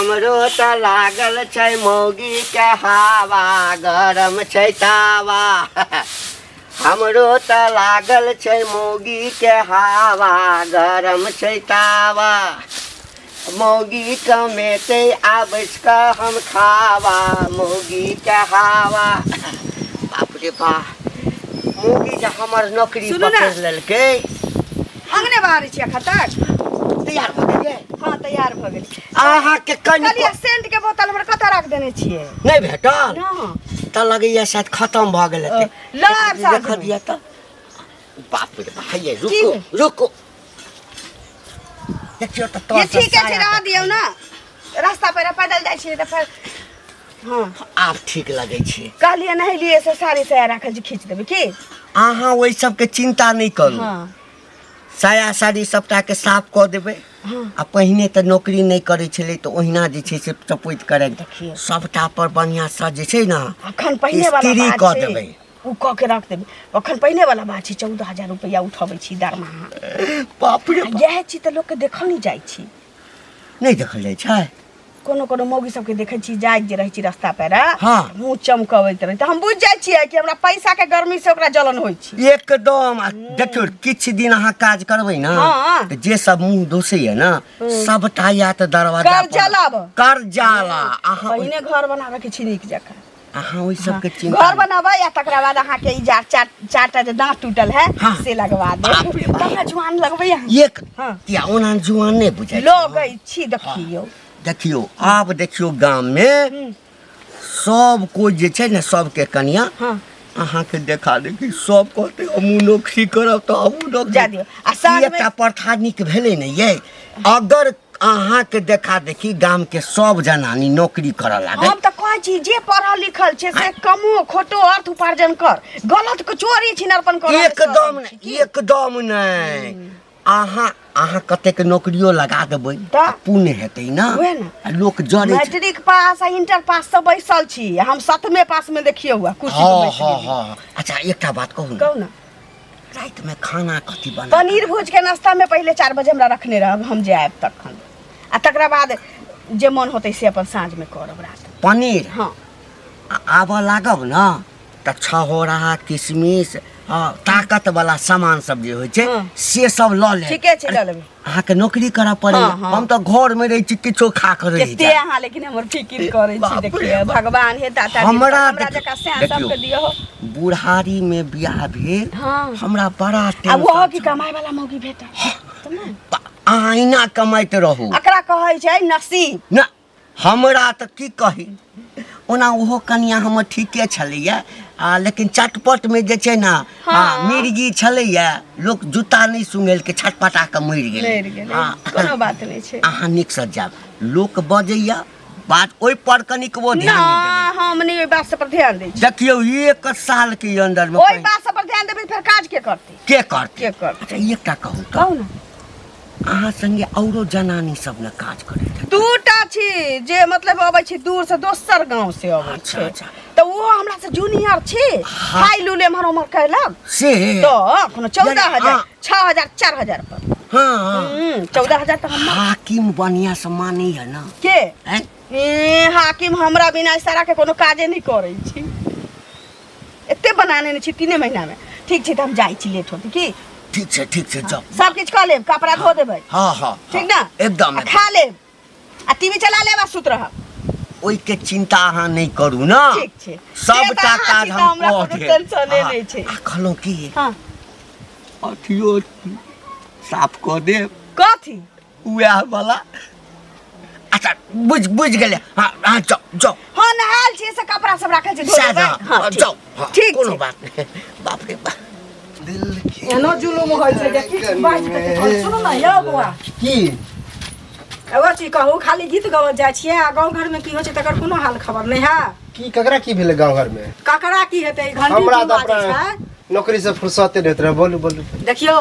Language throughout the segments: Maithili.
हमरो तऽ लागल छै मौगीके हवा गरम छै तावा। हमरो तऽ लागल छै मौगीके हवा गरम छै तावा। मौगी कमेतै आ बैस कऽ हम खावा मौगीके हवा। बाप रे बा, मौगी जे हमर नौकरी सुनू ने। पकड़ि लेलकै। अंगने बाहर छी अखन तक? तैयार भऽ गेलियै? हाँ, तैयार भऽ गेली। अहाँके कनि कहलियै सेंट के बोतल हमर कतऽ राख देने छियै? नहि भेटल? ना। तऽ लगैया शायद खतम भऽ गेल हेतै। लऽ आयब साँझ देख मे। दिअ तऽ। बाप रे बा, हैये की रुकू भेल? रुकू, देखियौ तऽ ये तर सँ ठीके छै, साया रह दियौ देखाइए। ना, रास्ता पर पैदल जाइ छियै तऽ फेर। हाँ, आब ठीक लगै छै। कहलियै नहेलियै से साड़ी साया राखल छै, खींच देबै की? अहाँ ओहि सबके चिन्ता नहि करू। हाँ। साया साड़ी सबटाके साफ कऽ देबै। हाँ। आ पहिने तऽ नौकरी नहि करै छलै तऽ ओहिना जे छै से चपैत करै। देखियौ। सबटा पर बढ़िआँसँ जे छै ने अखन पहिने वाला स्त्री बात कऽ छै। देबै। ओ कऽ के रख देबै। अखन पहिने वाला बात छै, 14,000 रुपैआ उठबै छी दरमाहा। बाप रे आ इएह चीज तऽ लोकके देखल नहि जाइ छै। नहि देखल जाइ छै। कोनो कोनो मौगी सबके देखै छी जाइत जे रहै छी रास्ता पर, हाँ। मुँह चमकबैत रहै तऽ हम बुझि जाइ छियै कि हमरा पैसा के गर्मी से ओकरा जलन होइ छै। एकदम। आ देखियौ, किछु दिन अहाँ काज करबै ने हाँ। तऽ जे सब मुँह दोसैया ने सबटा या तऽ दरवाजा पर- कर्जा लाब। कर्जा ला। अहाँ पहिने घर बनाबे के छी नीक जकाँ। अहाँ ओहि सबके चिन्ता घर बनाबै आ तकरा बाद अहाँके ई जा चार चारटा जे दाँत टूटल है हाँ। से लगवा दे। बाप रे बाप। तब ने जुआन लगबै अहाँ। एक हाँ। किया ओना जुआन नहि बुझाइ छै। लगै छी, देखियौ। देखियौ, आब देखियौ गाम मे सब कोइ जे छै ने सबके कनिया हाँ। अहाँके देखा देखी सब कहतै हमहूँ नौकरी करब तऽ हमहूँ नौकरी। जा दियौ। आ साँझमे- ई एकटा प्रथा नीक भेलै ने यै, अगर अहाँके देखा देखी गाम के सब जनानी नौकरी करऽ लागै। हम तऽ कहै छी जे पढ़ल लिखल छै से कमो खोटो अर्थ उपार्जन कर, गलत के चोरी छिनरपन कर। एकदम नहि, एकदम नहि। अहाँ कतेक नौकरियो लगा देबै तऽ? पुण्य हेतै ने। उएह ने। आ लोक जरै छै। मैट्रिक पास आ इंटर पास से बैसल छी, हम सतमे पास में देखियौ हुआ कुर्सी पर हँ बैस हँ गेली। हँ। अच्छा, एकटा बात कहू ने। कहू ने। रातिमे खाना कथी बना? पनीर भूज के नाश्ता में पहिले 4 बजे हमरा रखने रहब, हम जायब तखन, आ तकरा बाद जे मन होतै से अपन साँझ में करब रात। पनीर? हाँ। आ आबऽ लागब ने तऽ छहोरा किशमिश, हँ, ताकत वाला सामान सब जे होइ छै हाँ। से सब लऽ लेब। ठीके छै, लऽ लेबै। अहाँके नौकरी करऽ पड़ैया। हाँ, हाँ। हम तऽ घर मे रहै छी, किछो खा कऽ रहि कते जायब। अहाँ लेकिन हमर फिकिर करै छी। बाप रे देखियौ बाप। भगवान हे दाता जी, हमरा हमरा देखियौ- जकाँ सैन देखियौ, सबके दियौ। बुढ़ारी मे बियाह भेल, हाँ। हमरा बड़ा आ टेंशन ओहो की छल। कमाय वाला मौगी भेटल तऽ नहि। अहाँ एना कमाइत रहू। एकरा कहै छै नसीब। ना, हमरा तऽ की कही, ओना ओहो कनिया हमर ठीके छलैया, आ लेकिन चटपटमे जे छै ने, हाँ। मिर्गी छलैया, लोक जूता नहि सुंघेलकै, छटपटा कऽ मरि गेलै। मरि गेलै। हाँ। कोनो बात नहि छै। अहाँ नीकसँ जायब, लोक बजैया बात ओहि पर कनिकबो ध्यान ना, नहि देबै। हम नहि ओहि बात सब पर ध्यान दै छी। देखियौ, 1 साल के अंदर मे ओहि पहिने- बात सब पर ध्यान देबै फेर काज के करतै? के करतै? के करतै? अच्छा, एकटा कहू तऽ। कहू ने। अहाँ संगे औरो जनानी सब ने काज करैत हेतै? दूटा छी जे मतलब अबै छी दूर से, दोसर गांव से अबै अच्छा, छै। अच्छा। तऽ ओहो हमरा से जूनियर छी, हाँ। हाई लूल एम्हर ओम्हर कयलक से तऽ कोनो चौदह यानी हजार, हाँ। 6,000, 4,000 पर। हाँ, हाँ। 14,000 तऽ हम हाकिम बढ़िया से मानैया ना? के? हैं? ए, हाकिम हमरा बिना इशारा के कोनो काजे नहि करै छी, एते बना लेने छी 3 महीना में। ठीक छै तऽ हम जाइ छी, लेट होतै की? ठीक छै, ठीक छै, जाउ। सब किछु कऽ लेब, कपड़ा धो देबै। हाँ, हाँ, ठीक ना? एकदम, आ एकदम। खा लेब आ टीवी चला लेब आ सुत रहब। ओहिके चिंता अहाँ नहि करू ना। ठीक छै। सबटा से तऽ अहाँ काज छी तऽ हम हमरा कऽ कोनो देब। टेंशने हाँ, नहि छै। आ कहलहुँ की, हाँ। अथियो साफ कऽ देब। कथी? उएह वाला। अच्छा, बुझ गेलै। हाँ हाँ, जाउ जाउ। हाँ, नहायल छी से कपड़ा सब राखल छै, धो सएह देबै। ने, हाँ, ठीक। जाउ। हाँ, ठीक कोनो छै। बात नहि। बाप रे बाप। दिल के एनो जुलुम होइ छै जे किछु बाजि कऽ कहै। सुनू ने यौ बौआ। की? एगो चीज कहू, खाली गीत गाबऽ जाइ छियै आ गाँव घरमे की होइ छै तकर कोनो हाल खबर नहि है? की ककरा की भेलै गाँव घरमे? ककरा की हेतै, घंटी हमरा बुढ़वा तऽ जे अपना छै। नौकरी से फुर्सते नहि होइत रहै। बोलू बोलू। देखियौ,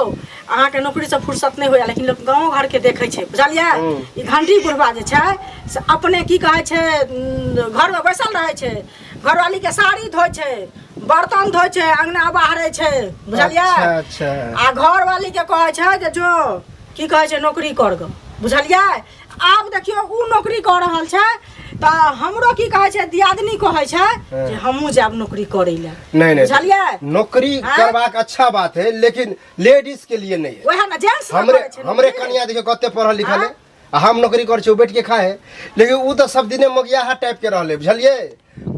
अहाँके नौकरीसँ फुर्सत नहि होइए, लेकिन लोक गाँव घरके देखै छै, बुझलियै? हूँ। ई घंटी बुढ़वा जे छै से अपने की कहै छै, घरमे बैसल रहै छै, घरवालीके साड़ी धोइ छै, बर्तन धोइ छै, अङ्गना बाहरै छै, बुझलियै? अच्छा, अच्छा। आ घरवालीके कहै छै जे जो की कहै छै नौकरी कर गऽ, बुझलियै? आब देखियौ उ नौकरी कऽ रहल छै तऽ हमरो की कहै छै दियादनी कहै छै जे हमहूँ जायब नौकरी करै लए। नहीं नहीं, बुझलियै? नौकरी हाँ? करबाक अच्छा बात है, लेकिन लेडीज के लिए नहीं है। वएह ने, जेंट्स ने हमरे करै छै हमरे नौकरी। कनिया देखियो कते पढ़ल लिखल है, हाँ? आ हम नौकरी करै छी, ओ बैठ के खाए है, लेकिन उ तऽ सब दिने मोगियाहा टाइप के रहले, बुझलियै?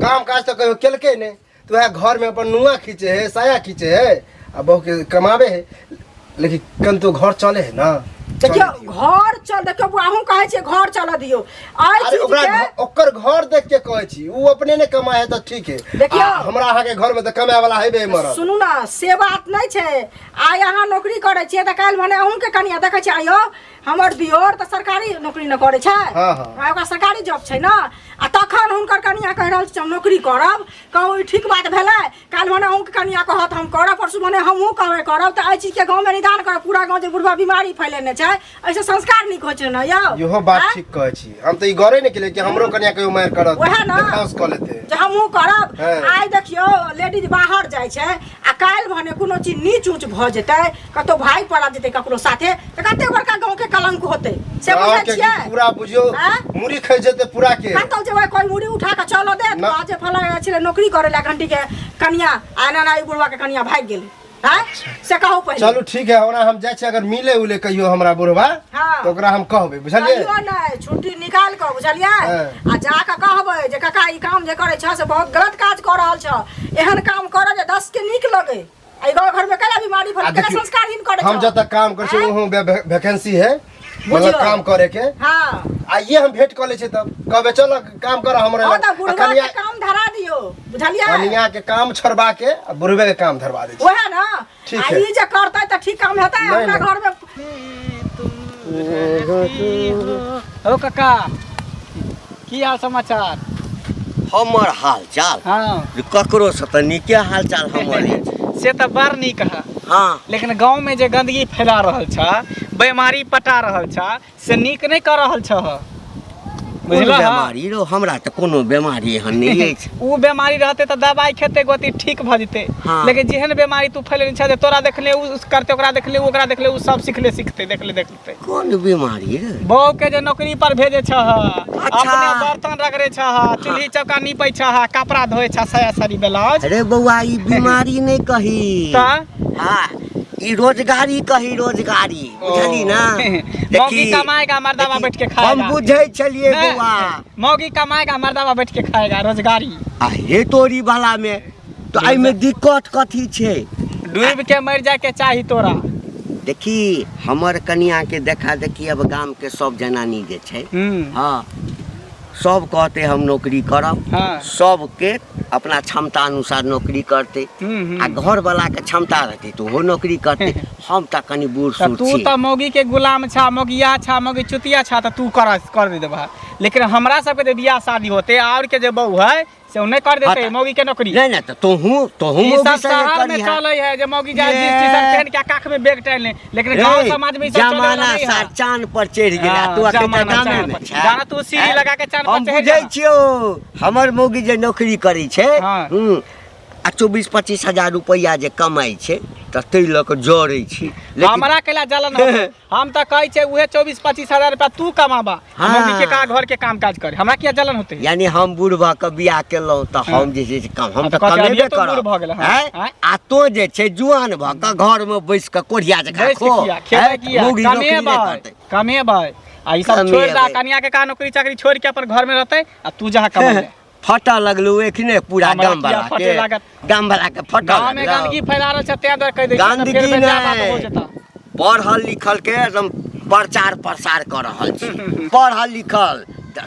काम काज तऽ कहियो केलकै नहि, तऽ वएह घर में अपन नुआ खींचे है, साया खींचे है, आ बहू के कमाबे है, लेकिन कन तो घर चले है ना। देखियौ चले दियौ। घर चल, देखियौ बुआ, अहूँ कहै छियै घर चलऽ दियौ। एहि अरे चीज ओकरा के ओकर घर देख के कहै छी, उ अपने ने कमाए है तऽ ठीक है। देखियौ। आ हमरा अहाँके घर में तऽ कमाए वाला हेबे मरद। सुनू ने, से बात नहि छै। आइ अहाँ नौकरी करै छियै तऽ काल्हि भने अहूँके कनिया देखै छियै। आइयो हमर दियोर तऽ सरकारी नौकरी ने करै छै। हाँ, हाँ। आ ओकरा सरकारी जॉब छै ने, आ तखन हुनकर कनिया कहि रहल छै हम नौकरी करब। कहू ई ठीक बात भेलै? काल्हि भने अहूँके कनिया कहत हम करब, परसू भने हमहूँ कहबै करब, तऽ एहि चीजके गाँवमे निदान करब। पूरा गाँव जे बुढ़बा बीमारी फैलेने छै, एहिसँ संस्कार नीक होइ छै ने यौ? इहो बात आँय? ठीक कहै छी। हम तऽ ई गौरे नहि केलियै कि हमरो कनिया कहियो मारि करत, ओएह ने। देखाउस कऽ लेतै जे हमहूँ करब। हाँ। आइ देखियौ लेडीज बाहर जाइ छै आ काल्हि भने कोनो चीज नीच ऊँच भऽ जेतै, कतौ भागि पड़ा जेतै ककरो साथे, तऽ कते बड़का गाँव के कलंक होतै से गाँव बुझै के छियै? पूरा बुझियौ आँय? मुड़ी खै जेतै पूरा के। कतौ जेबै कोइ मुड़ी उठा कऽ चलऽ देत? ना। कहत जे फलाँ छलै नौकरी करै लए घंटी के कनिया, आ एना एना ई बुढ़वा के कनिया भागि गेलै। आँय? से कहू पहिले। चलू ठीक है, हमरा हम जाइ छी, अगर मिले उले कहियो हमरा बुढ़वा हाँ। तऽ ओकरा हम कहबै, बुझलियै? कहियो नहि, छुट्टी निकाल कऽ, बुझलियै? हाँ। आ जा कऽ कहबै जे काका ई काम जे करै छह से बहुत गलत काज कऽ रहल छह, एहन काम करऽ जे 10 के नीक लगै। एहि गाँव घर में केना बीमारी आ फैल, केना देखियौ, संस्कारहीन करै हम छह? जतऽ काम करै छी आँय? वहाँ वैकेंसी है, मतलब बुझियौ। काम करे के। हाँ। आ ये हम भेंट कऽ लै छियै तब कहबै चल काम कर हमरा हाँ, लग। तऽ आ बुढ़वा कनिया के काम धरा दियौ, बुझलियै? कनिया के काम छोड़बा के आ बुढ़वे के काम धरवा दै छी। वएह ने। ठीक आ है। ई जे करतै तऽ ठीक काम हेतै? नहीं, हमरा नहीं। घर में ओ काका, की हाल समाचार? हमर हाल चाल? हाँ। ककरो से तऽ नीके हाल चाल हमर अछि। से तऽ बड़ नीक है। हाँ। लेकिन गाँव में जे गंदगी फैला रहल छ, बीमारी पटा रहल छ, से नीक नहीं कर रहल छ। कोन बुझलह? बेमारी रो? हमरा तऽ कोनो बेमारी एहन नहि अछि। उ बेमारी रहते तऽ दवाई खेते गोती ठीक भऽ जेतै। हाँ। लेकिन जेहन बेमारी तू फैलेने छ जे तोरा देखले उ करते, ओकरा देखले उ, ओकरा देखले उ, सब सिखले सिखते देखले देखते। कोन बीमारी रे? बहू के जे नौकरी पर भेजे छ, अपने बर्तन रगड़े छ, चूल्ही चौका नीपे छ, कपड़ा धोए छ, साया साड़ी ब्लाउज। अरे बौआ, ई बीमारी नहि कही। तऽ? हाँ, ई रोजगारी कही, रोजगारी, बुझली ना? मौगी कमाएगा, मर्दावा बैठ के खाएगा। हम बुझै छलियै नहीं, बौआ। मौगी कमाएगा, मर्दावा बैठ के खाएगा, रोजगारी। आ हे तोरी वाला में तो एहिमे दिक्कत कथी छै? डूब के मर जाए के चाही तोरा। देखी हमर कनिया के देखा देखी अब गाम के सब जनानी जे छै, हाँ, सब कहते हम नौकरी करब। हाँ। सबके अपना क्षमता अनुसार नौकरी करते, आ घर वाला के क्षमता रहते तो ओहो नौकरी करते। हम तऽ कनि बूढ़ तऽ सूढ़ तू छी। तऽ मौगी के गुलाम छा, मौगिया छा, मौगी चुतिया छा, तऽ तू कर दे देबह, लेकिन हमरा सबके जे बियाह शादी होते और के जे बहू है से ओ नहीं कर देते हाँ, मौगी के नौकरी। नहीं नहीं, तऽ तोहू तोहू ई मौगी सब संगे शहर में करिहे। चले है जे मौगी जाए ये। जींस टी शर्ट पहन के काख में बैग टांग ले, लेकिन गांव रे, समाज में ई सब चले वाला जमाना नहीं सा है। चांद पर चढ़ि गेल, हाँ, तू अखन जमाना गामे चाँद में पर। छै। जाना तू सीढ़ी हैं? लगा के चाँद पर हम चढ़ि बुझै जाना। छियौ, हमर मौगी जे नौकरी करै छै, हाँ। आ 24-25 हजार रुपैआ जे कमाइ छै तऽ ताहि लऽ कऽ जरै छी, लेकिन हमरा कैला जलन होतै? हम तऽ कहै छियै उहे 24-25 हजार रुपया तू कमाबा, हाँ। मम्मी के का घर के काम काज करे, हमरा किया जलन होतै? यानी हम बूढ़ भऽ कऽ बियाह केलहुँ तऽ हम जे छै से काम हम हाँ, तऽ तऽ कहै छै, कमेबे अभिये तो बूढ़ करब। भऽ गेलै, हाँ। हैं? आँय? आ तो जे छै जुआन भऽ कऽ घरमे बैस कऽ कोढ़िया जकाँ बैस के खो, किया खेबै? हैं? किया मौगी नौकरी नहि कमेबै? करतै। कमेबै आ ई सब छोड़ि दे, कमेबै। कनिया के का नौकरी चाकरी छोड़ि के अपन घर में रहतै आ तू जहाँ कमेबै। फटऽ लगलू एखने पूरा हमरा गाम किया वाला फटे के लागत? गाम वाला के फटऽ गाँव में लगलौ। गंदगी फैला रहल छै तें दुआरे कहि दै छियै, तऽ फेर गंदगी बेजा बात हो नहि, जेता। पढ़ल लिखल के एकदम प्रचार प्रसार कऽ रहल छी। पढ़ल लिखल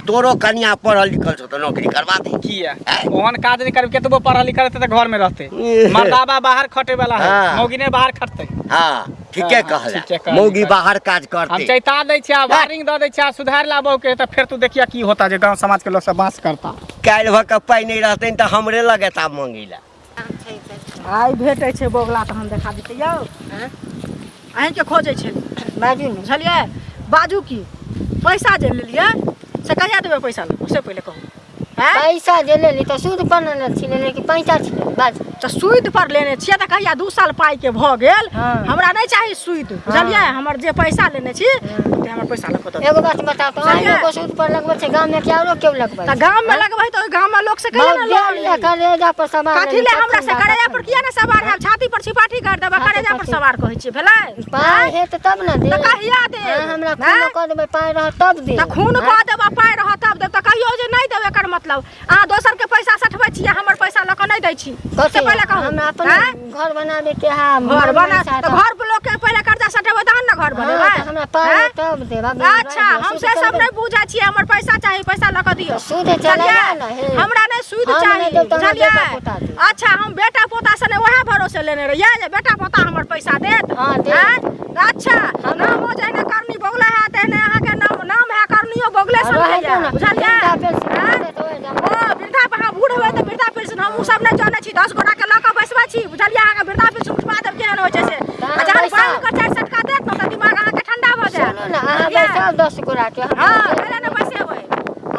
तोरो कनिया पढ़ल लिखल छौ तऽ नौकरी करबा दे। किया? आँय? ओहन काज नहि करबै, केतबो पढ़ल लिखल रहतै तऽ घर में रहतै। मर्दाबा बाहर खटे वाला है, हाँ। मौगी नहि बाहर खटतै। हाँ, ठीके हाँ, कहला, ठीके कहली। मौगी बाहर काज हम करतै। चैता दै छियै, वार्निंग दऽ दै छियै, सुधार लाबो के तऽ फेर तू देखिया की होता जे गाँव समाज के लोग सब बास करता। काल्हि भऽ कऽ पाइ नहि रहतनि तऽ हमरे लग एता मङ्गै लए। आइ भेटै छै बौगला तहन देखा देतै यौ। अहीँके खोजै छै। बाजू ने। बुझलियै? बाजू की, पैसा जे लेलियै से कहिया देबै पैसा से पहिले कहू। आँय? पैसा जे लेली तऽ सूद पर ने छी लेने कि पैसा छी लेने? बाजू। तऽ सूद पर लेने छियै तऽ कहिया 2 साल पाइ के भऽ गेल। हाँ। हमरा नहि चाही सूद, बुझलियै? हमर जे पैसा लेने छी से हमर पैसा लऽ कऽ दऽ दियौ। एगो बात बताउ तऽ, बुझलियै? अहीं एगो सूद पर लगबै छै गाँव में कि आरो केओ लगबै तऽ छै? गाम में लगबै तऽ ओहि गाम में लोक से कहिया बहुत ने देर लोन लिअ, ली? करेजा पर सवार कथी लेने, ले हमरा से कखन करेजा कखन? पर किया ने सवार हैब? छाती पर छिपाठी गाड़ि देबै, छाती करेजा पर पर सवार कहै छियै, भेलै? पाइ हेत तब ने देब। तऽ कहिया देब? अहाँ हमरा आँय? खूनो कऽ देबै, पाइ रहत तब देब। तऽ खून कऽ देब आ पाइ रहत तब देब, तऽ कहियौ जे नहि देब। एकर मतलब अहाँ दोसर के पैसा सठबै छी आ हमर पैसा लऽ कऽ नहि दै छी, से कथी? पहिले कहू। हमरा अपन आँय? घर बनाबे के है, घर बना पैसा तऽ घर पर लोक के पहिले कर्जा सठेबै तहन ने घर हाँ, बनेबै। तऽ हमरा पाइ आँय? तब देब। अभी अच्छा, रहि दियौ, हम सूद से सब चलबै। नहि बुझै छियै। हमर पैसा चाही, पैसा लऽ कऽ दियौ। सूद चलैया बुझलियै? ने हे। हमरा नहि सूद हम चाही, नहि देब तऽ हमर बुझलियै? बेटा पोता देत। अच्छा, हम बेटा पोता से नहि वएह भरोसे लेने रहियै जे बेटा पोता हमर पैसा देत। हाँ, देत। आँय? अच्छा, नामो जहिना करनी बगुला है तेहने अहाँके नाम नाम है करनियो बगुले सन रहै है, दियौ ने, बुझलियै? वृद्धा पेंशन आँय? देत ओहि जमाना। ओ वृद्धा पर अहाँ बूढ़ हेबै तऽ वृद्धा पेंशन हम ओ सब नहि जानै छी। 10 गोटा के लऽ कऽ बैसबै छी, बुझलियै? अहाँके वृद्धा पेंशन उठवा देब, केहन होइ छै से। तऽ आ अहाँ जहन बैसाउ। बान्हि कऽ 4 सटका देत ने तऽ दिमाग अहाँके ठंडा भऽ जायत। सुनू ने, अहाँ बुझलियै? बैसाउ 10 गोरा के, हम हँ, कैला ने बैसेबै?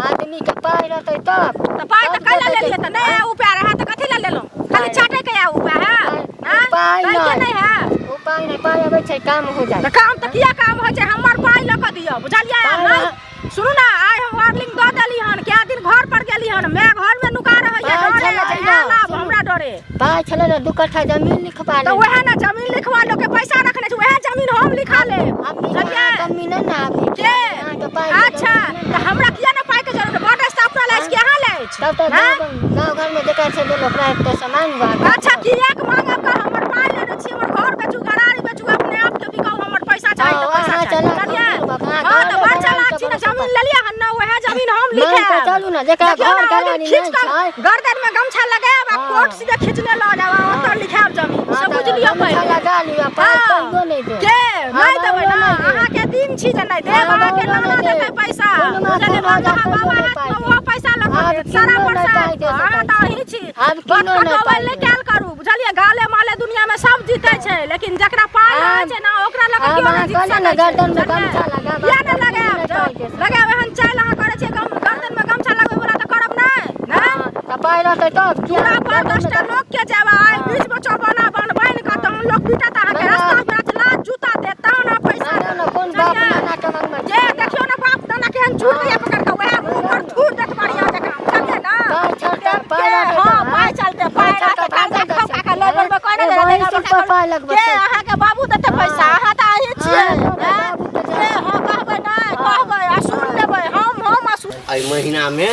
आदमी के पाइ रहतै तब। तऽ पाइ तऽ तब कैला देतै। लेलियै? तऽ नहि है उपाय रहै तऽ कथी लए लेलहुँ? खाली पाइ- चाटै के है उपाय है? आँय? उपाय दै के नहि। नहि है। उपाय नहि, पाइ अबै छै काम हो जाइ। तऽ काम तऽ किया काम होइ छै? हमर पाइ लऽ कऽ दिअ, बुझलियै? पाइ नहि रह- सुनू ने, आइ हम वार्निंग दऽ देली हन, कए दिन घर पर गेली हन, माय घर में नुका रहैया, पाइ डरे छलै जे ने, आयल आब सुनू। हमरा डरे। पाइ छलै ने, 2 कट्ठा जमीन लिखवा तऽ लेने। वएह ने जमीन लिखवा लोक के पैसा रखने छै, वएह जमीन हम लिखा लेब, आब बुझलियै? कमी नहि ने आब के? अहाँके पाइ के अच्छा, जरूरत नहि ने। तऽ हमरा किया ने पाइ के जरूरत? बड स्टाफ लै छै कि अहाँ लै अछि? तब तऽ आँय? गाँव गाँव घरमे जेकरा छै देल ओकरा एकटा सामान बाँटब। अच्छा, किएक मांगब? कऽ हमर पाइ लेने छी, हमर घर बेचू, गरारी बेचू, अपने आप के बिकाउ, हमर पैसा चाही तऽ हाँ, पैसा अहाँ चाही, चलाक बुझलियै? हम बुड़बक, अहाँ हाँ, तऽ घरे बड़ गरारी चलाक के छी ने, भरोसा जमीन पर। लेलियै हन ने, वएह जमीन हम मान कऽ लिखायब। चलू ने, जेकरा देखियौ घर ने, ओहि दिन गरारी खींच नहि कऽ छै। गर्दन में गमछा लगायब आ हाँ। कोट सीधे खींचने लऽ जायब आ ओतऽ लिखायब जमीन, हाँ, से तऽ बुझि लियौ गमछा पहिले। लगा लिअ, पाइ हाँ। कहियो नहि देब। के हाँ, नहि देबै ने? बाबरो नहि देब। अहाँके दिन छी जे नहि देब। हाँ, अहाँके बाबरो नाना नहि देब। देतै पैसा, पूर्णिमा बुझलियै? पूर्णिमा बाबा कहियो बाबा नहि हाथ पाइ में देब। ओहो पैसा लऽ कऽ आब देत, सारा किनो नहि पैसा पाइ दे अहाँ सकै तऽ छी। अहीं छी। आब बट किनो नहि कटबै पाइ नहि देब। कयल करू, बुझलियै? गाले माले दुनिया में सब जीते छै, लेकिन जकरा पाइ रहै आब- छै ने ओकरा लऽ कऽ आब केओ अहाँ नहि जीत कहलियै ने सकै छै, गर्दनमे बुझलियै? गमछा लगायब, किया आब नहि किनो लगायब? नहि पाइ दे सकै। लगायब। एहन चालि अहाँ करै छियै, गर्दन में गमछा लगबै वला तऽ करब नहि ने? हाँ, तऽ पाइ रहतै तब किया चूड़ा पर गर्दनमे 10टा लोक के जायब, आइ बीच में चौबना बन बनि कऽ तहन लोक पीटत अहाँके, नहि, रास्ता पर लात जूता देत तहन अहाँ पैसा नहि, नहि, कोन बाप बुझलियै? नाना के मंगबै जे देखियौ ने बाप नाना केहन चूड़ दैया पकड़ कऽ, वएह मुँह पर थूर देत बढ़िया जकाँ, बुझलियै ने? पाइ चलतै, पाइ के? रहतै हाँ, तब, पाइ चलतै, पाइ पाइ रहतै, चलतै, कर्जा पाइ खा खा कऽ लेबर में कोइ ए, नहि बहिन देतै, सुख पर पाइ लगबै के छै। अहाँके बाबू देतै पैसा? अहाँ तऽ अहीं छियै। हाँ, तऽ आँय? बाबू के के? हाँ, कहबै नहि, कहबै आ सुन लेबै हम आ सुन। एहि महीनामे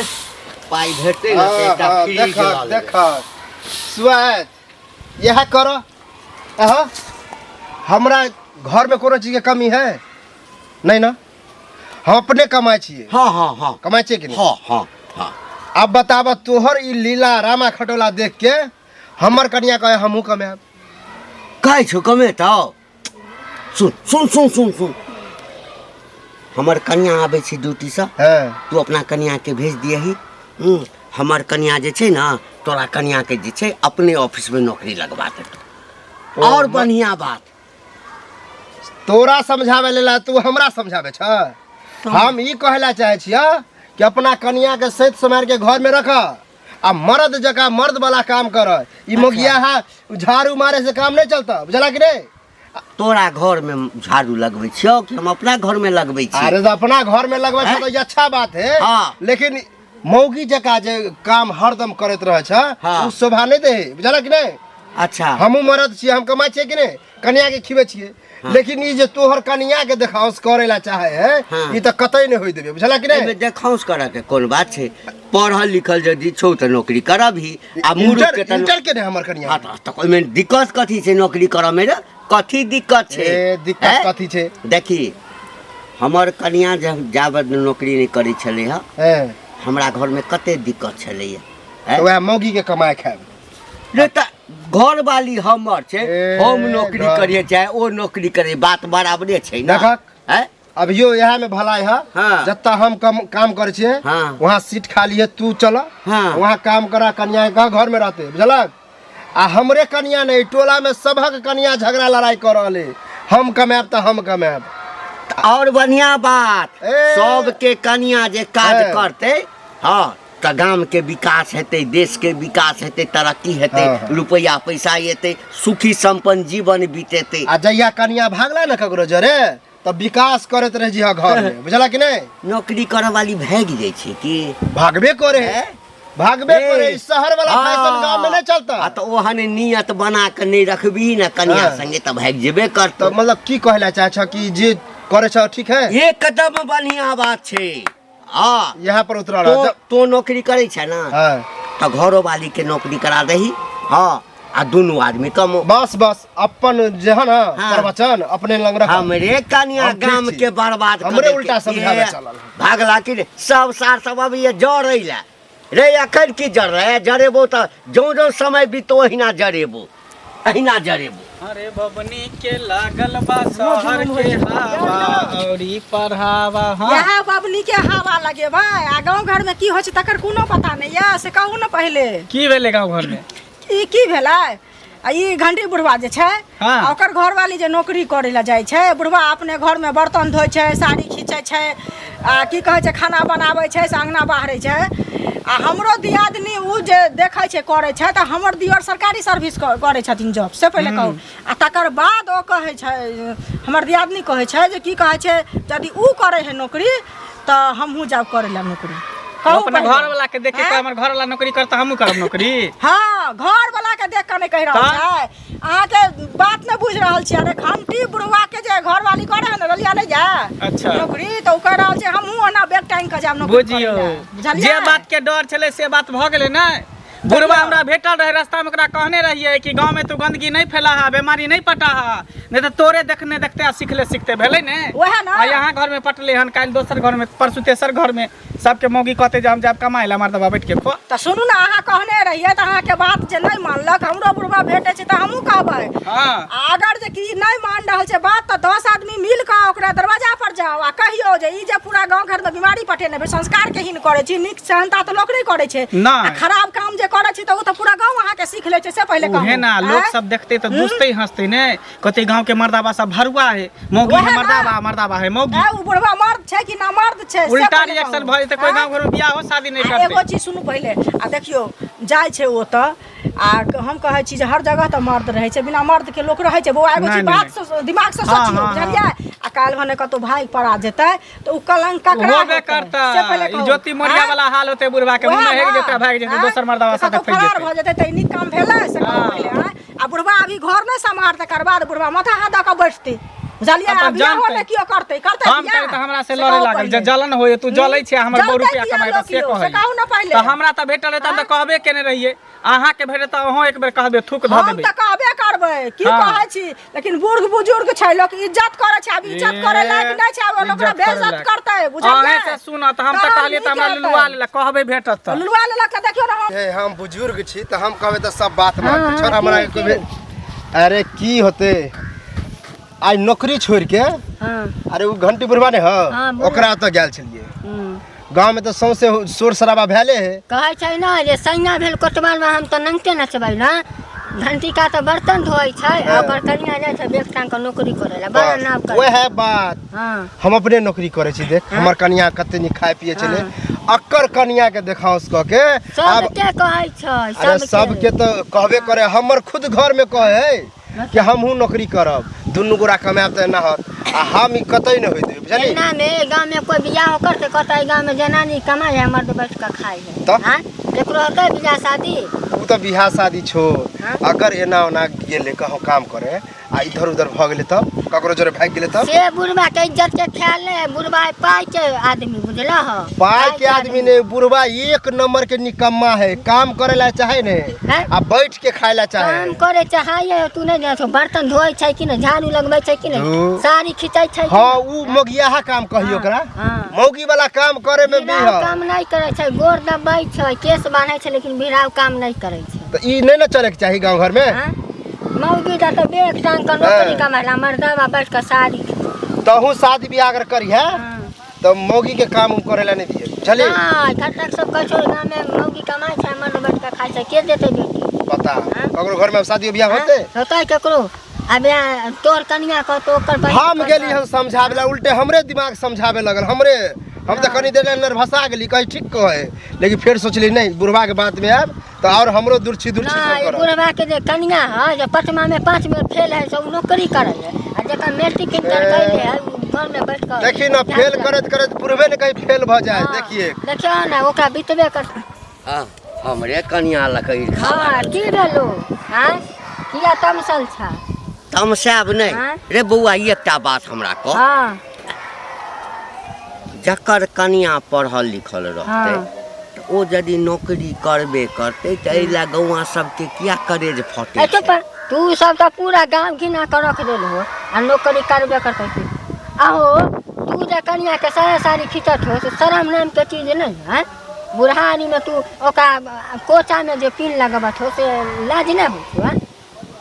पाइ भेटतै ने तऽ एकटा हाँ, फ्रिज देखक लऽ लेबै। देखक सुआत इएह कर। अहाँ हमरा घरमे कोनो चीजके कमी है नहीं ना? हम अपने कमाइ छियै। हाँ हाँ हाँ। कमाइ छियै कि नहि? हाँ हाँ हाँ। अब बताब, तोहर ई लीला रामा खटोला देख के हमर कनिया कहे हमहूँ कमायब। कहै छौ कमेतौ? सुन सुन सुन सुन सुन, हमर कनिया आबै छै ड्यूटीसँ। हँ। तू अपना कनियाके भेज दियही। हमर कनिया जे छै ने तोरा कनियाके जे छै अपने ऑफिसमे नौकरी लगवा देतौ। और बढ़िया बात। तोरा समझावे लेला तू हमरा समझावे छ? हम ई कहै ला चाहै छियै कि अपना कनिया के सैत समार के घर में रख आ मर्द जकाँ मर्द वाला काम कर। ई मोगिया है झाड़ू मारे से काम नहीं चलता, बुझला कि नहीं? तोरा घर में झाड़ू लगबै छियौ कि हम अपना घर में लगबै छी? अरे तो अपना घर में लगबै छ तो ई अच्छा बात है। हाँ। लेकिन मौगी जकाँ जे काम हरदम करैत रहै छ, हाँ। उ शोभा नहीं दे, बुझला कि नहीं? अच्छा। हमहूँ मर्द छियै, हम कमाइ छियै कि नहीं? कनिया के खिबै छियै। लेकिन ई जे तोहर कनिया के देखाउस करे ला चाहे है, हाँ। ई तऽ कतई नहीं होई देबे, बुझला कि एहिमे नहीं? देखाउस करऽ के कोन बात छै? पढ़ल लिखल यदि छौ तऽ नौकरी करबही आ मूर्ख इंटर के तऽ इंटर के ने हमर कनिया। हाँ, तऽ ओहिमे दिक्कत कथी छै? नौकरी करऽ मे रे कथी दिक्कत छै? ए, दिक्कत हैं? कथी छै? देखी, हमर कनिया जे जाबत नौकरी नहि करै छलै हँ, हैं, हमरा घरमे कते दिक्कत छलैया। तऽ वएह मौगी के कमाए खायब? नहि तऽ घर वाली हमर छै। ए, हम नौकरी घर- करिए चाहे ओ नौकरी करे, बात बराबरे छै ने। देखक। हैं? अभियो इएह में भलाई है। हाँ। जत्ता हम कम काम करै छियै, हाँ। वहाँ सीट खाली है, तू चल। हाँ। वहाँ काम करा, कनिया के घर में रहते, बुझलक? आ हमरे कनिया नहीं, टोला में सबहक कनिया झगड़ा लड़ाई कर रहल है, हम कमायब तऽ हम कमायब। और बढ़िया बात। ए। सबके कनिया जे काज ए। करते, हाँ, तऽ गामके विकास हेतै, देशके विकास हेतै, तरक्की हेतै, हाँ, हाँ। रुपैआ पैसा एतै, सुखी सम्पन्न जीवन बीतेतै। आ जहिया कनिया भागला ने ककरो जरे तऽ विकास करैत रह जी घर में, बुझला कि नहीं? नौकरी करऽ वाली भागि जाइ छै की? भागबे करे है, भागबे ए, करे। ई शहर वाला फैशन गांव में नहीं चलता। आ तऽ ओहन नियत बना के नहीं रखबी ने कनिया संगे तऽ भागि जेबे करतौ। तो मतलब की कहला चाहे छ कि जे करे छ ठीक है? एकदम बढ़िया बात छै। हाँ। यहाँ पर उतरल तो तो नौकरी करै छै ना? हाँ। तऽ घरो वाली के नौकरी करा दही। हाँ, आ दुनू आदमी कमो। बस बस अपन जे है ना हाँ। प्रवचन अपने लंग रख। हमरे कनिया हम ठीक गाम छी। के बर्बाद कर हमरे देलकै। उल्टा समझावे ए, चलल हन। भागला कि रे, सब सार सब अभी ये जरै ला रे, अखन की जर जरेबो तऽ जौं जौं समय बीतो ओहिना जरेबो, अहिना जरेबो। अरे बबनी के लागल बा शहर के हवा औरी पढ़ावा। हाँ। इएह बबनी के हवा लगेबै आ गाँव घर में की होइ छै तकर कोनो पता नहि यऽ, से कहू ने पहिले। की भेलै गाँव घर में? ई की भेलै, आ ई घंटी बुढ़वा जे छै, हाँ। आ ओकर घरवाली जे नौकरी करै लए जाइ छै, बुढ़वा अपने घरमे बर्तन धोइ छै, साड़ी खींचै छै, आ की कहै छै खाना बनाबै छै, से अङ्गना बाहरै छै। आ हमरो दियादनी ओ जे देखै छै करै छै, तऽ हमर दियर सरकारी सर्विस करै छथिन जॉब, से पहिले कहू। आ तकर बाद ओ कहै छै, हमर दियादनी कहै छै जे की कहै छै, यदि ओ करै है नौकरी तऽ हमहूँ जायब करै लए नौकरी। कहू अपना पहिले। घर वाला के देख के आँय? हमर घर वाला नौकरी करता हमहूँ करब नौकरी। हाँ, घर वाला के देख के नहीं कहि रहल तऽ? छै, अहाँके बात नहि बुझि रहल छी। अरे घंटी बुढ़वा के जे घरवाली करे है ने, रलिया नहीं जाए अच्छा। नौकरी, तऽ ओ कहि रहल छै हमहूँ ओना बैग टांगि के जायब नौकरी बुझियौ करै लए। बुझलियै? जे बात के डर छलै से बात भऽ गेलै ने। बुढ़वा हमरा भेटल रहे रास्ता में, ओकरा कहने रहियै कि गाँव में तू गंदगी नहीं फैलाहा, बीमारी नहीं पटाहा, नहीं तो तोरे देखने देखते आ सीखले सीखते भेलै ने। वएह ने। आ यहाँ घर में पटले हन, काल्हि दोसर घर में, परसू तेसर घर में, सबके मौगी कहते जे हम जायब कमाइ लए, मर्दबा बैठ के खो। तऽ सुनू ने, अहाँ कहने रहियै तऽ अहाँके बात जे नहि मानलक, हमरो बुढ़वा भेटै छै तऽ हमहूँ कहबै। हाँ। आ अगर जे कि नहि मान रहल छै बात, तऽ 10 आदमी मिल कऽ ओकरा दरवाजा पर जाउ आ कहियौ जे ई जे पूरा गाँव घर में बीमारी पठेने भेल, संस्कार के हीन करै छी, नीक सेहनता तऽ लोक नहि करै छै, नहि। आ खराब काम जे करै छी तऽ ओ तऽ पूरा गाँव अहाँके सीख लै छै, से पहिले कहू। उहे ना, लोग आँय? सब देखते तऽ दुसते हंसते ने, कहते गाँव के मर्दाबा सब भरुआ है, मौगी वएह है ना। मर्दाबा, मर्दाबा है मौगी। आँय, ओ बुढ़वा मर्द छै कि ना मर्द छै, से उल्टा पहिले रिएक्शन कहू। भऽ जेतै, कोई आँय? गाँव घर में बियाह हो शादी नहि आ एगो करतै। चीज सुनू पहिले, आ देखियौ जाइ छै ओतऽ, आ हम कहै छी जे हर जगह तऽ मर्द रहै छै, बिना मर्द के लोक रहै छै बौआ, एगो नहि, चीज नहि, बात से दिमाग से हाँ, सोचियौ, हाँ, बुझलियै? आ काल्हि भने कतौ भागि पड़ा जेतै तऽ ओ कलंक ककरा होबे हेतै? करतै, से पहिले ई कहू। ज्योति मौर्या आँय? वाला हाल होतै बुढ़वा के, वएह मुँह में हेग ना। जेतै, भागि जेतै, आँय? दोसर मर्दाबा साथे कतौ फँसि फरार जेतै। भऽ जेतै तऽ ई नीक काम भेलै, से कहू हाँ। पहिले, आँय? आ बुढ़वा अभी घर नहि सम्हारतै, तकर बाद बुढ़वा माथा हाथ दऽ कऽ बैठतै, बुझलियै? अपन आ बियाहो जानतै। नहि केओ करतै, करतै हम बियाह? कही तऽ हमरा से से लड़े कहू लागल, जे पहिले। जलन होइए, तू जलै छै हमर जलतै बहु रुपया किया कमाइ लोक से यौ? से कहै। कहू ने पहिले। तऽ हमरा तऽ भेटल रहै तऽ हम तऽ कहबे केने रहियै, अहाँके भेटल तऽ अहूँ एक बेर कहबै, थूक धऽ हम देबै। तऽ कहबे करबै, की हाँ। कहै छी, लेकिन बूढ़ बुजुर्ग छै, लोक इज्जत करै छै, आब इज्जत करै लायक नहि छै, आब लोक ओकरा इज्जत करै बेइज्जत लायक। करतै, बुझलियै? अहें से सुनत, हम तऽ तहन कहलियै तऽ नीक हमरा हेतै। लुलुआ लेलक, कहबै भेटत तऽ। लुलुआ लेलक तऽ देखियौ ने हम। हे, हम बुजुर्ग छी तऽ हम कहबै तऽ सब बात मानतै। हाँ, छोड़ हमरा की, कोई अरे की होतै, आइ नौकरी छोड़ के हाँ। अरे ओ घंटी बुढ़वा ने हाँ, ह, बुढ़वा। ओकरा ओतऽ गेल छलियै। हम्म। गाँव में तऽ सौंसे शोर शराबा भेले है। कहै छै ने जे सैया भेल कोतवालमे, हम तऽ नंगटे नचबै ने। घंटी का तऽ बर्तन धोइ छै, आ ओकर कनिया जाइ छै बैग टांग कऽ नौकरी करै लए, बड़ा बस, नाम करै। वएह बात। हाँ। हम अपने नौकरी करै छी, देख हमर कनिया कते नीक खाय पिए छलै, अकर कनिया के देखाउस कऽ के आब सबके कहै छै। अरे सबके तऽ कहबे करे, हमर खुद घर में कहै है कि हमहूँ नौकरी करब, दुनू गोरा कमायब तऽ एना होत, आ हम ई कतई नहि होइत बुझली। एना में गाँव में कोई बियाह होकर ते कहता है गाँव में जनानी कमाई है, मर्द बैठ के खाई है। तऽ? हाँ? केकरो होतै बियाह शादी? उ तऽ बियाह शादी छो, हाँ? अगर एना ओना गेलै कहूँ काम करे आ इधर उधर भऽ गेलै तब ककरो जोरे भागि गेलै तब? से बुढ़वा के इज्जत के ख्याल नहीं है, बुढ़वा है पाई के आदमी, बुझला हो? पाई के आदमी नहीं, बुढ़वा एक नंबर के निकम्मा है, काम करे ला चाहे नहीं हैं? आ बैठ के खाए ला चाहे। काम करे चाहे तू नहीं जानो, बर्तन धोए छै कि नहीं, झाड़ू लगबै छै कि नहीं, धू। साड़ी खींचै छै कि हाँ, नहीं? उ मौगियाहा काम कहियो ओकरा। हाँ। मौगी वाला काम करे में भी बिराव है। काम नहीं करे छै, गोर दबै छै, केस बान्है छै, लेकिन बिराव काम नहीं करे छै। तो ई नहीं ना चले के चाही गांव घर में। हाँ? मौगी दा तो बैग टांग के नौकरी हाँ। कमाला, मर्दवा बैठ के साड़ी। तहु शादी ब्याह अगर करी है तो मौगी के काम उम करे ला नहीं दिए, बुझली? हाँ, घटक सब कहै छै गाँव में मौगी कमाइ छै, मर्द बैठ के खाइ छै, के देतै बेटी? पता हाँ? ककरो घर में अब शादी ब्याह होते? होतै केकरो? अब यहाँ तोर कनिया कहतो ओकर बहिन हम कहतौ। गेली हम समझावे ला, उल्टे हमरे दिमाग समझावे लगल, हमरे हम तऽ कनी देर नर्वसा गेली, कही ठीक कहे, लेकिन फेर सोचली नहीं, बुढ़वा के बात में आयब तऽ और हमरो दुर्छी दुर्छी ना सब ई करब। बुढ़वा के जे कनिया है जे पचमा में 5 बेर फेल है से उ नौकरी करे है, आ जेकर मैट्रिक इंटर कैले है उ घर में बैठ कर देखी ना, फेल करैत करैत बुढ़बे ने कहीं फेल भऽ जाए। देखिए देखियो ना, ओकरा बितबे कर। आ, हमरे कनिया लऽ कऽ ईर्खा हाँ, लागल। की भेलो? हाँ, किया तमसल छा? तमसायब नहि। हाँ? रे बौआ, ई एकटा बात हमरा कह। हाँ। जकर कनिया पढ़ल लिखल रहतै हाँ। तऽ ओ यदि नौकरी करबे करतै तऽ एहि लए गौआँ सबके किया करेज फटै ए चुप छै? तू सब तऽ पूरा गाँव घिना कऽ रख देल हो, आ नौकरी करबे करतै की? आहो, तू जे कनिया के साया साड़ी खींचत हो से शरम नाम के चीज नहीं है? बुढ़ारी में तू ओकरा कोचा में जे पिन लगबत हो से लाज नहीं होइ छौ? हैं?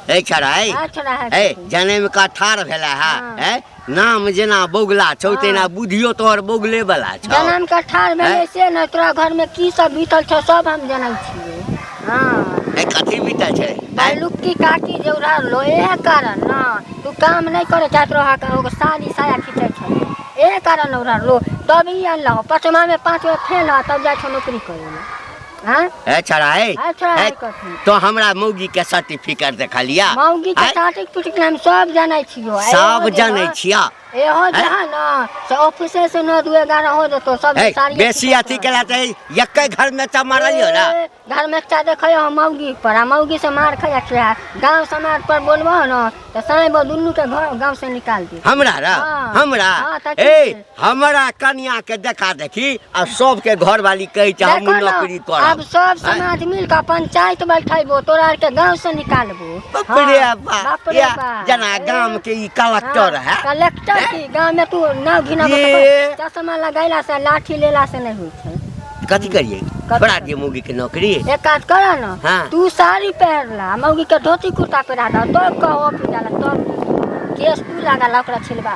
ए छड़ा, ए। आ छोड़ा है। ए जनम का ठार भेला है। हाँ। ए नाम जेना बौगला छौ हाँ। तेना बुद्धियो तोहर बौगले वाला छौ। जनम के ठार भेलै हैं? से ने, तोरा घर में की सब बीतल छौ सब हम जनै छियै। हाँ। ए कथी बीतल छै? हैं? बालुक्की काकी जे उड़ालो इएह कारण न तू काम नहीं करे चाहत रहा का ओकर साड़ी साया खींचै छौ, एहे कारण उड़ालो तब ई अनलहो पचमा में 5 बेर फेल हो तब जाइ छौ नौकरी करे ला। हाँ? ए छड़ा, ए। ए छड़ा, ए, ए कथी? तो हमरा मौगी के सर्टिफिकेट देखलिया? मौगी के हैं? सर्टिफिकेट हम सब जनै छियो। सब जनै छिया? एहो हैं? जहाँ न से ऑफिसे से 9 2 11 हो जेतो सब ए, साड़ी बेसी अथी केला तऽ एके घर में तऽ मारलियो ना। ए, घर में एकटा देखै हो मौगी पर, आ मौगी से मार खाइ छै। गांव समाज पर बोलबो न तऽ साँझ दुनू के घर गांव से निकाल दी। हमरा रा? हाँ। हमरा? हाँ, तऽ ठीक ए छै। हमरा कनिया के देखा देखी आ सबके घर वाली कहै छै हम देखो न, नौकरी करब। अब सब हैं? समाज मिल के पंचायत बैठेबो, तोरा आर के गांव से निकालबो। बाप रे हाँ, बाप, बाप रे या बाप। जना ए, गाम के ई कलेक्टर हाँ, है। कलेक्टर हैं? की गांव में तू नाव घिनाबो ये। तऽ चश्मा लगैला से लाठी लेला से नहीं होइ छै। कथी करिए? कथी छोड़ा दिए मौगी के नौकरी? एक काज कर न, हाँ। तू साड़ी पहिरला मौगी के धोती कुर्ता पहिरा दह, तब कहो ऑफिस जाला, तब केस तू लागल ओकरा छिलबा,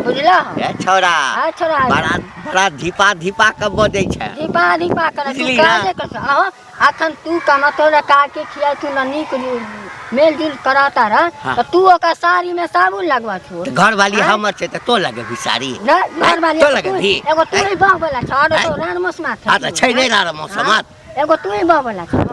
बुझलह? ए छोड़ा, हाँ, छोड़ा। बड़ा बड़ा धीपा धीपा के बजै छै। धीपा धीपा करे तू बुझली ना? काजे कर। अहाँ अखन तू कमा तोरा काके खियाइ तू न नीक मेल जुल कराता रह। हाँ। तऽ तू ओकर साड़ी में साबुन लगवा छो। तऽ घरवाली हाँ? हमर छै तऽ तो लगेबही साड़ी? ना, घरवाली तो लगेबही? एगो तू ही बह वाला छ, आरो तो हैं? रान मसमा छ। हाँ, तऽ छै नहि रान मसमात। एगो तू ही बह वाला छ।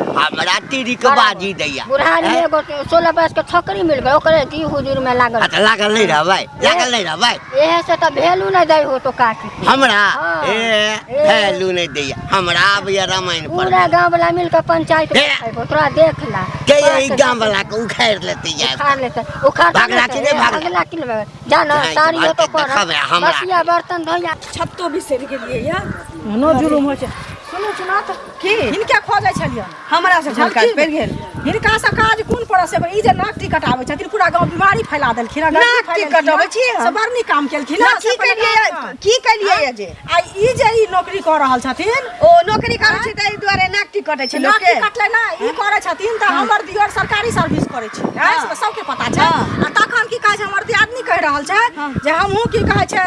हमरा तिरिक बाजी दैया। बुढ़ारी हैं? एगो 16 बरस के छोकरी मिल गई, ओकरे जी हुजूर में लागल। हाँ, तऽ लागल नहि रहबै, लागल नहि रहबै। एहे से तऽ भेलू नहि दै हो तो काकी के। हमरा? हाँ। ए, ए। भेलू नहि दैया हमरा। आबैया रामायण पूरा पढ़बै। गांव वाला मिल के पंचायत हे। बैठेबो, तोरा देख ला। के यही गांव वाला के उखाड़ि लेतै जाय। उखाड़ लेतै, उखाड़ भागला कि नहि लेतै, भागला? भागला कि नहि भागला? जा न, जाय, साड़ी भागके तो पर देखबै हमरा। बसिया बर्तन धोइया। छत्तो बिसरि गेलियै या नो जुलुम होइ छै। सुनू चुना तऽ की? हिनके खोजै छलियनि। हमरा से कोन काज पड़ि गेल? हिनका से काज कोन पड़ल से ई जे नाक टिकट आबै छथिन, पूरा गाँव बीमारी फैला देलखिन हँ, गंदगी नाक फैलेलखिन टिकट हँ। अबै छी हम? से बड़ नीक काम केलखिन ना, हँ, की से पहिले केलियै? काम। की केलियै जे? आ ई जे ई नौकरी कऽ रहल छथिन, ओ नौकरी करै छै ताहि दुआरे नाक टिकट कटै छै नाक लोकके। टिकट ले ना ई करै छथिन तऽ हमर दियर सरकारी सर्विस करै छै, हाँ। से सबके पता छै। हाँ। आ तखन की कहै छै हमर दियादनी कहि रहल छै जे हमहूँ की कहै छै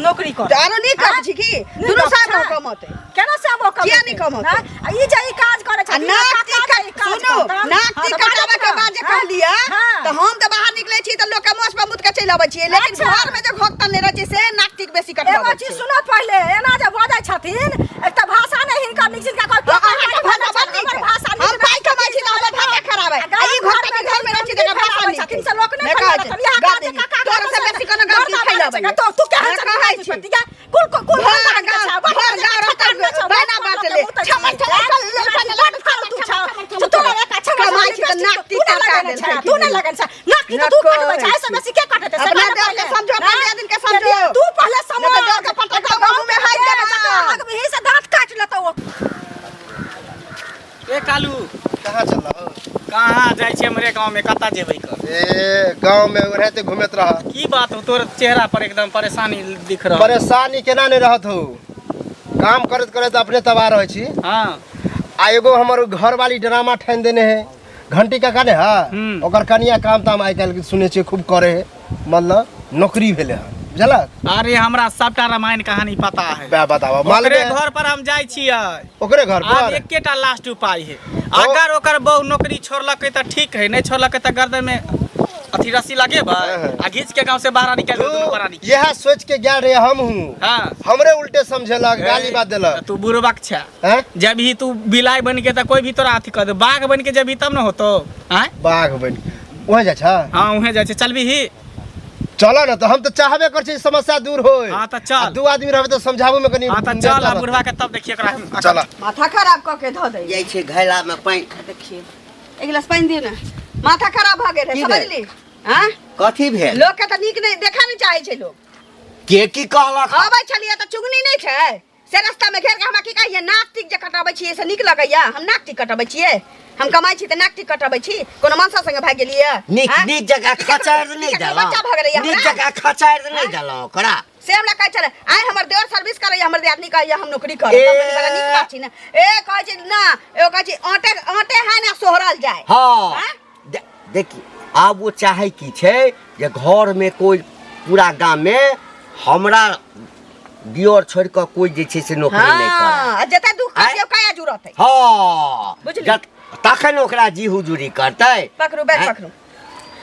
नौकरी करब। तऽ आरो नीक गप छै की? नीक दुनू गप साल छै। कमौतै। केना से आब ओ कमौतै? किया नहि कमौतै? आँय? आ ई जे ई काज करै आ छथिन, नाक काका टिकट जे ई काज सुनू, करतन, नाक हाँ, तऽ टिकट बाजू आबै के ने। बाद जे हाँ? कहलियै, हाँ। तऽ हम तऽ बाहर निकलै छी तऽ लोक के मोछ पर मुत के चलि अबै छियै, लेकिन अच्छा। घर में जे घोकतन नहि रहै छै से नाक टिक बेसी एगो कटबाबै चीज छै। सुनत पहिले, एना जे बजै छथिन, एक तऽ भाषा नहि हिनकर नीक छै, हिनका कहै, हाँ, अहाँके भाषा बड़ नीक हमर है। भाषा नीक हम पाइ कमाइ छी तऽ हमर भाषा खराब है। आ ई घोकतन के घर में रहै छी तऽ एकर भाषा नीक छथिन है। से लोक नहि नहि कहै फैलाबै छै। छथिन। इएह गलती काज जे काका तोरा से बेसी कोनो गलती बड़का फैलाबै बात छै। तो तू केहन नहि छथिन, कहै छी। ठीक है? कुल कुल कुल भर खानदान के गाँव, छै, बड़ भर गाँव रहतै, खानदान के छै, बैना बड़ बाँटले। खानदान के छमर, छै। छमर, छमर, छमर, बड़ फालतू छौ। तोरा एक अच्छा कमाइ छी तऽ नाक तू नहि टीका लगेने देल छै, छै तू नहि लगेने छै। नाक टीका तू कटबै छै, एहिसँ बेसी के कटतै? से अपना बात देह के पहिले। समझो, अपना आँय? दियादिन के समझो। तू पहिले समझ। नहि तऽ देह के पटक कऽ मुँह में हाथ देबै जतऽ हगबही से दाँत काटि लेतौ ओ। ए कालू, कहाँ चल रहा हो? कहाँ जाइ छी? हमरे गाँव में कतऽ जेबै कर? ए गाँव में रहते घूमत रह। की बात हो, तोर चेहरा पर एकदम परेशानी दिख रहा। परेशानी केना नहीं रहत हो, काम करैत करैत अपने तबाह रहै छी। हाँ। आ एगो हमर घरवाली ड्रामा ठानि देने है, घंटी काका ने है, ओकर कनिया काम ताम आइ काल्हि सुनै छियै खूब करे है, मतलब नौकरी भेलै हन, बुझलक? अरे हमरा सबटा रामायण कहानी पता है। बे बताबऽ मालूम ओकरे है? घर पर हम जाइ छियै। ओकरे घर आब पर एकेटा लास्ट उपाय है, अगर ओकर बहू नौकरी छोड़लकै तऽ ठीक है, नहि छोड़लकै तऽ गर्दन में अथी रस्सी लगेबै हाँ। आ घीच के गांव से बाहर निकाल देबै दुनू प्राणी के। यह सोच के गेल रहे हम हूँ हाँ हमरे उल्टे समझेलक गाली बात देलक तू बुढ़बक छै हैं जब ही तू बिलाइ बन के तऽ कोई भी तोरा अथी कर दे बाघ बन के जब ही तब न होतो आँय बाघ बन के वहाँ जाइ छ हाँ उहें जाइ छै चलबी ही चलो ना तो हम तो चाहबे कर छी समस्या दूर होय हाँ, तऽ चल। आ दू आदमी रहबे तऽ समझाबू में कनी हाँ तऽ चल आ बुढ़वा के तब देखिए एकरा हम चल माथा खराब कऽ के धऽ दै जाइ छै घैला में पानि देखिए एक गिलास पानि दियौ ने माथा खराब भऽ गेल है की भेल? समझली हाँ कथी भेल लोक के तऽ नीक नहि देखा नहि चाहै छै लोक के की कहलक अबै छलियै तऽ चुगनी नहि छै से रास्ता में घेर के हमरा की कहैया नाक टीक जे कटबै छियै से नीक लगैया हम नाक टीक कटबै छियै हम कमाइ छी तऽ नाक टीक कटबै छी कोनो मनसा संगे भागि गेलियै नीक आँय? नीक जगह की ककरो- खचारि की नहि ककरो देलहुँ बच्चा भऽ गेलैया नीक हमरा? जगह खचारि नहि देलहुँ ओकरा से हमरा कहै छलै आइ हमर देवर सर्विस करैया हमर दियादनी कहैया हम नौकरी करब ए। तब कनी बड़ा नीक बात छी ने ए कहै छै ना एगो कहै छै आटे आटे है ना सोहरल जाय हाँ आँय? देखी आब ओ चाहे की छै जे घर में कोई पूरा गाम में हमरा दियोर छोड़ कऽ कोई जे छै से नौकरी नहि करे हाँ आ जते दुख आँय? करियौ काया जुड़त है हाँ बुझली? तखन ओकरा जी हुजूरी करतै पकड़ू बैग आँय? पकड़ू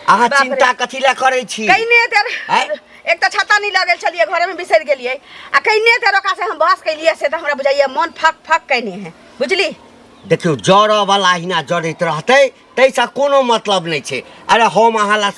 अहाँ बाप रे। चिंता कथी लए करै छी कइने देर आँय? एक तऽ छाता नहीं लगल छलियै घरे में बिसरि गेलियै आ कइने देर ओकरा से हम बहस केलियै से तऽ हमरा बुझाइया मन फक फक कइने है बुझली देखियौ जरऽ वाला अहिना जरैत रहतै ताहिसँ कोनो मतलब नहि छै अरे हम अहाँ ला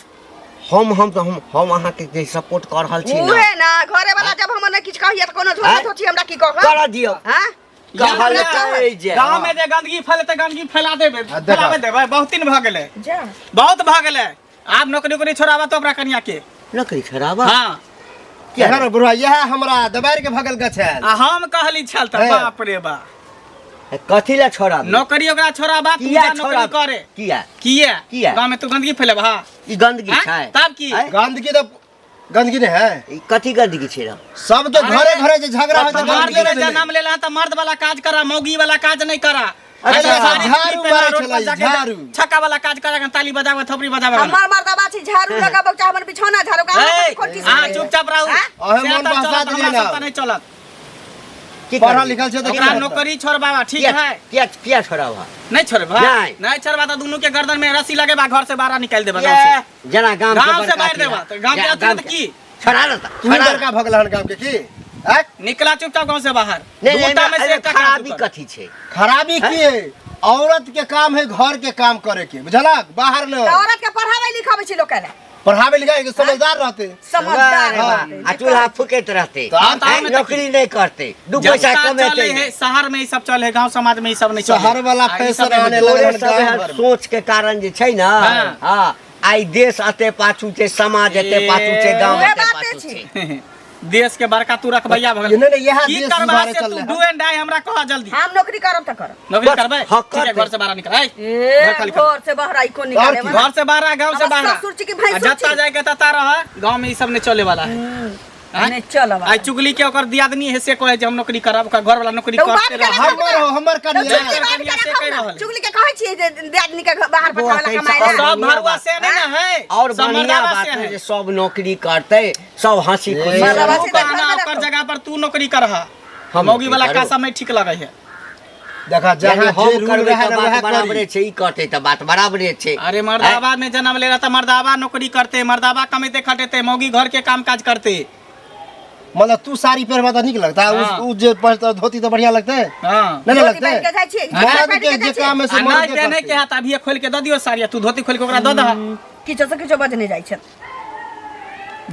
हम हम हम हम अहाँके जे सपोर्ट कऽ रहल छी ने उहे ना घरे वाला जब हमर नहीं किछु कहैया तऽ कोनो आँय? झोला थोची हमरा की कहत करऽ दियौ हाँ कहलकै जे गाँव में जे गंदगी फैले गंदगी फैला देबै हाँ, देखा। फैलाबे देबै बहुत दिन भऽ गेलै जा बहुत भऽ गेलै आब नौकरी उकरी छोड़ाबा तो ओकरा कनिया के नौकरी छोड़ाबा हाँ किया देखा ना बुढ़वा यह हमरा दबारि के भगल गछ आयल आ हम कहली छल तऽ हे। बाप रे बा कथी लए छोड़ाबी नौकरी ओकरा छोड़ाबा तू किया जा नौकरी छोड़ाबी करे किया किया किया? गाँव में तू गंदगी फैलेबा हाँ ई गंदगी हाँ? छै तब की? आँय? गंदगी तो गंदगी नहीं है ई कथी गंदगी छै रे सबके घरे घरे जे झगड़ा होय मर्द तऽ गंदगी ने नहि भेलै। जन्म लेला तऽ मर्द वाला काज करा मौगी वाला काज नहीं करा अच्छा, साड़ी झाड़ू पहना, मारै रोड पर छलै, जाके झाड़ू। छक्का वाला काज करा ताली बजावे थपड़ी बजावे हमर मर्दबा छी झाड़ू लगाबक चाहे हमर बिछौना झाड़ू का ए, कोन चीज अहाँ चुपचाप रहू हाँ? अहे से मन तऽ बहसा चलत, देलियै हमरा ना। सब तऽ नहीं चलत की पढ़ल करबी? लिखल छै तऽ ओकरा की करतै? नौकरी छोड़बाबा ठीक किया है किया किया छोड़ाबा नहीं छोड़बा नहीं। नहीं छोड़बा तऽ दुनू के गर्दन में रस्सी लगेबा घर से बाहर निकाल देबा गाँव से ये, जेना गाम के गाँव से बड़का बाहर अथी देबा है। तऽ गाँव के जा, अथी गाम तऽ के- की छोड़ा ना तऽ, तू ही छोड़ा बड़का भऽ गेल हन गाम के की आँय? निकला चुपचाप गाँव से बाहर नहीं नहीं दूटा में से एहिमे एकटा काम खराबी तू कर। कथी छै खराबी की है औरत के काम है घर के काम करे के बुझलक बाहर न औरत के पढ़ाबै लिखाबै छी लोक के पढ़ावे लिखावे के समझदार रहते समझदार वाह रे वाह। रहतै। आ चूल्हा फूकैत रहते तऽ आब आँय, नौकरी नहीं करते दू पैसा जत्ता कमेते चले है शहर में ई सब चले है गांव समाज में ई सब नहीं चले शहर वाला आ, ई सब फैशन नहीं आने बुझे। लगल तोरे हन सब गाँव एहन भर में। सोच के कारण जे छै ना हाँ। हाँ आइ देश एते पाछू छै समाज एते पाछू छै गाँव उहे एते बाते पाछू छै। छै देश के बड़का तू रखबैया भऽ गेल नहीं, नहीं, इएह की देश करबा सुधारे से तू चललै हन। Do and die हमरा कह जल्दी हम नौकरी करब तऽ करब नौकरी बस, करबै हाँ, ठीक है करतै। घर से बाहर निकल आइ घर ए खाली कर। घर से बाहर आई कोन निकाले और की? घर से बाहर आ, गांव से हमर बाहर आ। ससुर जी की भैंसुर आ, जत्ता छी। जाए के तत्ता रह गांव में ई सब नहीं चले वाला है आँय? नहीं चलऽ वाला। आइ चुगली के ओकर दियादनी है से कहे जे हम नौकरी करब ओकर घर वाला नौकरी तऽ उ बात करते करे रह हमर हो हमर तऽ कनिया चुगली बात कनिया करे से कहि हम ना। रहल है। चुगली के कहै छियै जे दियादनी के बाहर बौआ, पठावे ला ताहि कमाए से ला सब भरुआ से नहीं ना है और सब बढ़िया मर्दावा बात से है है जे सब नौकरी करते सब हंसी खुशी मर्दावा तू से तऽ कहना घरमे ओकर रखो। जगह पर तू नौकरी करह हम मौगी नौकरी वाला करब। का समय ठीक लगे है देखा यानी जहाँ हम जे रूल करबै रहे तऽ ना बात वएह बराबरे करी छै ई करतै तऽ बात बराबरे छै अरे मर्दावा में जन्म ले रहा था मर्दावा नौकरी करते मर्दावा कमेते खटेते मौगी घर के काम काज करते मतलब तू साड़ी पहनबा तऽ नीक लगता है हाँ। उ जे पहिरता धोती तऽ बढ़िया लगता है हाँ नहीं ना धोती लगता पहिन के है जाइ छियै मर्द पहिन के के जे जाइ छियै। काम है से आ मर्द नहीं के पहने के करतै। है तऽ अभिये खोल के दऽ दियौ साड़ी तू धोती खोल के ओकरा दऽ दह किछो से किछो बजने जाइ छै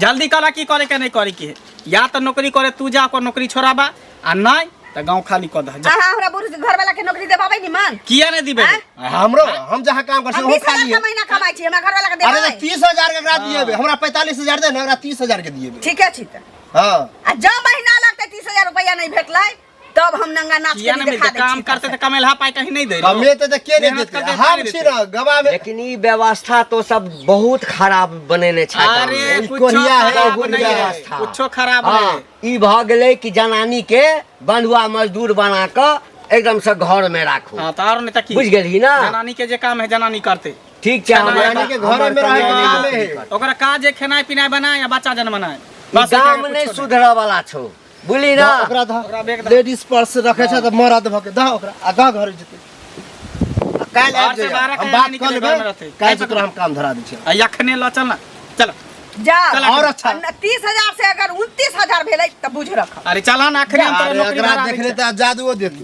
जल्दी करा की करे के नहीं करे के है। या तऽ नौकरी करे तू जा ओकर नौकरी छोड़ाबा आ नहीं तऽ गाँव खाली कऽ दह जा अहाँ हमरा बुढ़ घर वाला के नौकरी देबाबै नि मान किया नहीं दिबै आँय? हमरो हम जहाँ काम कर हम ओहो 20 हजार खाली का है महीना कमाइ छी हमरा घर वाला के अरे देबाबै 30,000 के एकरा दिएबे हमरा 45,000 दे ना ओकरा 30,000 के दिएबे ठीके छी तऽ हाँ आ जब महीना लगतै 30,000 रुपैआ नहीं भेटलै तब हम नंगा नाच किया के नहीं देखा मिलते दै काम छी करते तऽ कमेलहा पाइ कहीं नहीं दे कमेते तऽ के नहीं मेहनत देते करतै हम तऽ छी ना गवा में लेकिन ई व्यवस्था तो सब बहुत खराब बनेने छै गाँव अरे में। कुछो कोरिया है, खराब बहुत नहीं है व्यवस्था। कुछो खराब हाँ नहीं ई भऽ गेलै कि जनानी के बंधुआ मजदूर बना कऽ एकदम से घर में राखू हाँ तऽ और नहीं तऽ की बुझि गेलही ना जनानी के जे काम है जनानी करते ठीक छै हमर जनानी के घरे में रहै के हमर कामे है। ओकरा काज है खेनाइ पिनाइ बनाए या बच्चा जनमनाए ई गाम कुछो नहि सुधरऽ वाला छौ बुझली ना ओकरा ओकरा दह बैग दह। लेडीज पर्स रखे छै तऽ मरद भऽ के दह ओकरा आ दह घर जेतै आ काल्हि आबि घर से जइहे। बाहर हम कहीं बात नहीं कऽ निकले, लेबै घर में रहतै। काल्हि से तोरा हम काम धरा दै छियै। आ अखने लऽ चल ना, चल। जा। चल। और अच्छा। 30,000 से अगर 29,000 भेलै तऽ बुझ रख। अरे चल ना, अखने हम तोरा अरे नौकरी एकरा धरा दै देखने छियै। तऽ जादुओ देतै।